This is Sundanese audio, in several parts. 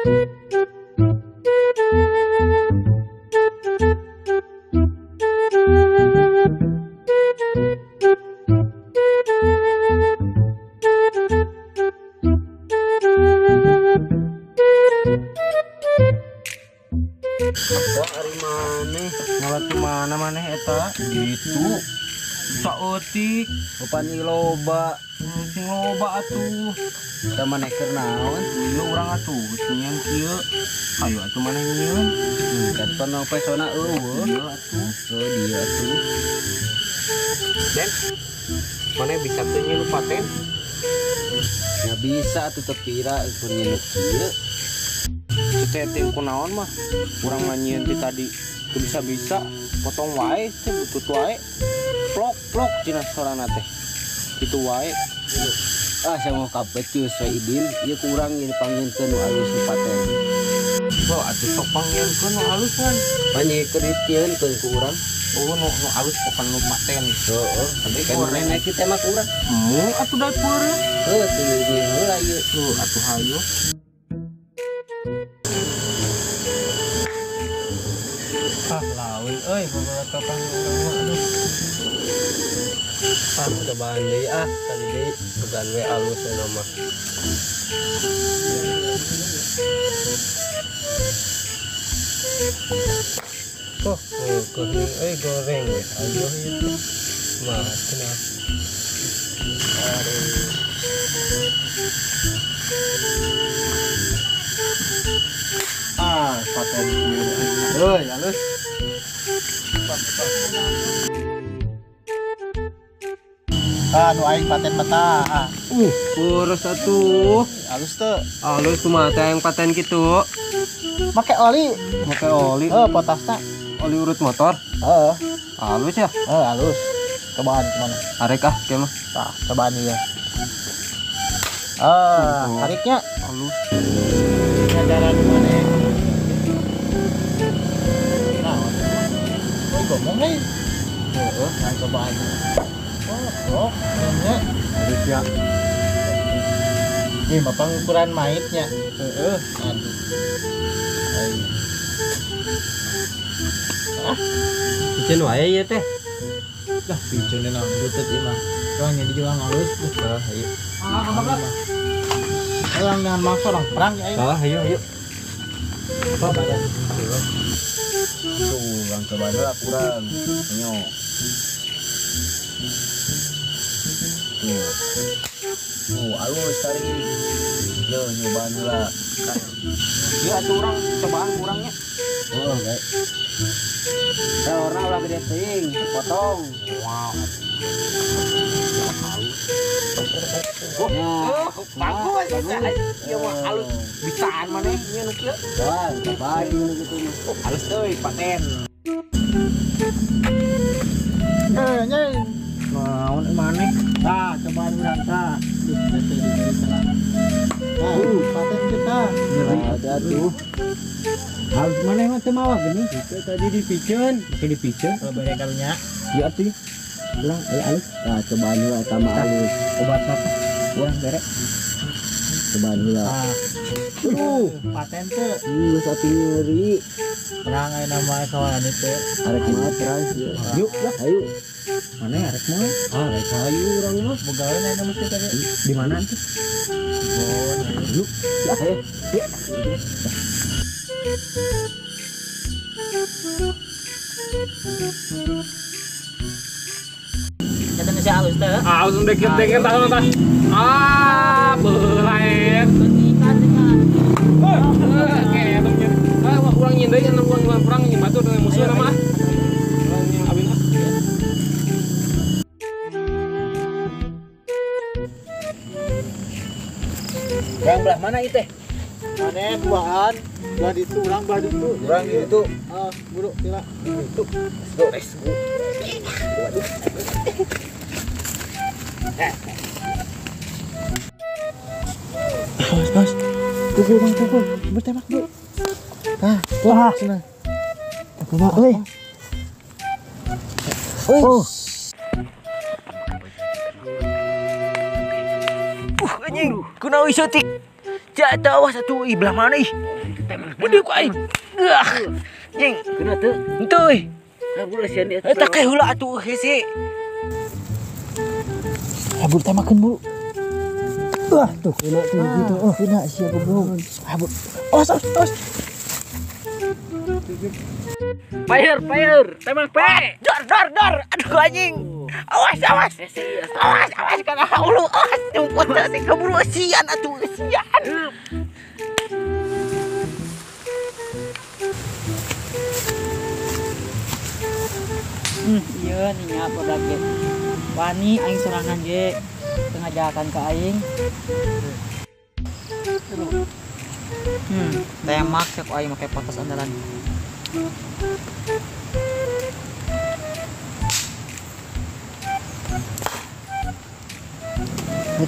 Ari maneh ngalati mana maneh eta gitu saeutik papan loba sing loba atuh da maneh keur naon ieu urang atuh geus nyieun kieu ayo atuh maneh nyieun kapan pesona eueuh ieu atuh oh dia atuh Den maneh bisa teu nyieun paten nya bisa atuh teu pira keur nyieun kieu teting kunaon mah urang mah nyieun ti tadi teu bisa-bisa potong wae teh butut wae plok-plok cenah sorana teh kitu wae ah saya mau kabecus we Idin ieu ku urang ieu dipanggilkeun nu alus nu paten oh atuh sok panggilkeun nu alus kan panggilkeun ditieunkeun ku urang oh nu alus pokon nu paten heeh tapi kan maneh kitu mah ku urang mu atuh da peureum heuh teu nyieun heula ieu tuh atuh hayu. Ah, laun euy boga topang urang mah aduh. Ah, cobaan deui ah, kali deui began we alus eta mah. Oh, goreng euy goreng we aduh ieu teh. Mah cenah. Aduh. Ah, paten euy alus. Ah, nu aing paten mata. Ah. Purus atuh. Alus teu. Alus kumaha teh yang paten kitu? Make oli. Make oli. Heuh, potasna. Oli urut motor. Heeh. Alus ya? Heeh, alus. Cobaan kumaha? Arek ah kieu mah. Tah, cobaan ieu. Ah, tariknya alus. Ngajaran maneh. Nah, oh, ngomong euy. Heeh, nah cobaan. Oh, nya. Alus ya. Ini mah pangukuran maitnya. Heeh, aduh. Ayo. Ah, piceun wae ieu teh. Lah, piceun na butut ieu mah. Cuman jadi juga halus. Heeh, ayo. Ah, orang jangan maksa orang perang ya. Ah, ayo ayo. Badan. Tuh, urang coba heula kurang. Nyo. Tuh. Tuh, alus tarik. Yo nyobaan heula. Ieu atuh urang cobaan kurangnya. Oh, baik. Telurna ulah gede teuing, potong. Wow. Oh, bagus ieu mah alus bisaan maneh nyieun nu kieu. Wah, coba nu kitu mah. Alus euy paten. Eh, nyai. Naon maneh? Tah, cobaan urang tah. Duh, teh di salah. Nah, paten kita. Nyeri atuh. Halus maneh mah teu mawa geuning. Itu tadi dipiceun, make dipiceun. Kalau bere karunya. Ieu atuh. Urang aya alus. Tah, cobaan heula eta mah alus. Obat apa? Urang bere. Cobaan heula. Ah. Paten teu. Geus atuh nyeri. Perang aya nama kawanan itu. Arek mah terang ieu. Yuk, lah ayo. Mana arek mah? Ah, arek hayu urang mah. Boga we aya mesti tadi. Di mana tuh? Oh, yuk. Ya, ayo. Ya. Kata si alus teh. Ah, langsung deket-deket tah tah. Ah, belain. Ah, urang nyeun deui anu urang perang nyeun batur dengan musuh mah. Urang nyeun abin ah. Urang belah mana ieu teh? Mane duaan, belah ditu urang belah ditu. Urang ditu. Ah, buru sila. Ditu. Let's go, let's go. Waduh. Bos, bos. Pukul bang, pukul. Bertembak, Bu. Tah, wah, cenah. Kumaha euy? Oh. Anjing, kunaon ieu tik Cak eta awas atuh ih belah mana ih. Gede ku aing. Jing, kena teu? Henteu euy. Kabur sia ni. Eta ke heula atuh hese. Kabur temakeun buru. Wah, tuh kena tuh gitu. Oh, kena sia goblok. Kabur. Awas, awas, awas. Fire, fire. Tembak, pe. Dor, dor, dor. Aduh anjing. Awas, awas. Awas, awas kana ulu. Awas nyumput teh keburu sian atuh sian. Iya nih nya budak ge. Wani aing sorangan ge teu ngajakan ka aing. Tembak sia ku aing make potos andalan.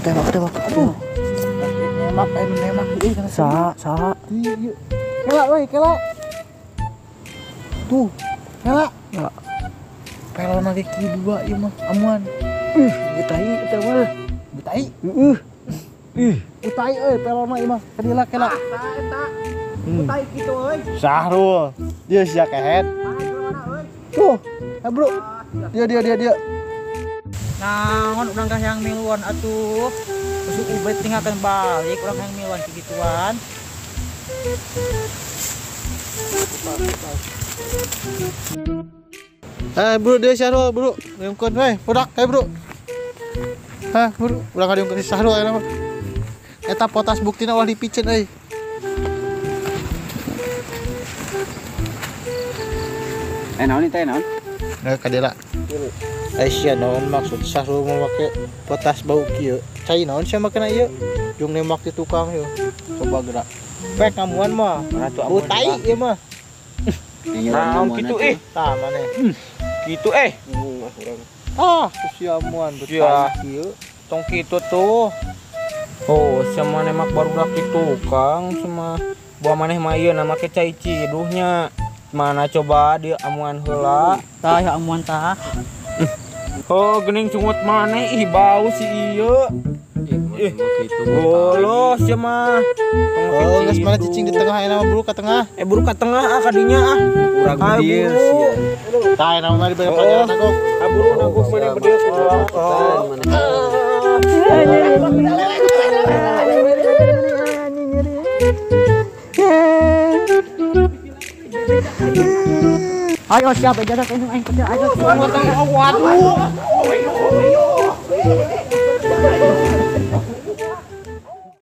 Tembak, tembak. Aduh. Nembak, aing nembak euy kana Sa, sa. Ieu. Kela euy, kela. Tuh, kela. Pelona ge kieu dua ieu mah amuan. Getai eta mah. Getai? Heeh. Ih, utai euy pelona ieu mah. Kadilah kela. Eta eta. Utai kitu euy. Sahrul. Dia sia kehet. Tuh, ha bro. Dia dia dia dia. Naon urang hayang miluan atuh. Terus ubet tinggalkan balik urang hayang miluan kikituan. Bro, dia Syahrul, bro. Diungkeun we, budak, bro. Hah, bro, ulah ngadiungkeun si Syahrul aya mah. Eta potas buktina ulah dipiceun euy. Naon teh naon? Nah, kadela. Sia naon maksud Syahrul mau make potas bau kieu? Cai naon sia makena ieu? Jeung nembak di tukang ieu. Coba gerak. Pek ngamuan mah. Utai ieu mah. Naon kitu ih? Tah maneh. Kitu eh. Ah, sia amuan betul kieu. Tong kitu tuh. Oh, sia maneh mak barudak di tukang sama buah maneh mah ieu na make cai ciduhnya. Mana coba dia amuan heula. Tah ya amuan tah. Oh, geuning cungut maneh ih bau si ieu. Ih, bolos sia mah. Oh, geus mana cicing di tengah ayeuna mah buru ka tengah. Buru ka tengah ah kadinya ah. Urang bedil sia. Tah ayeuna mah dibere pelajaran nagok. Ah buru nagok maneh bedil. Ayo siap jaga aing aing kerja ayo. Waduh.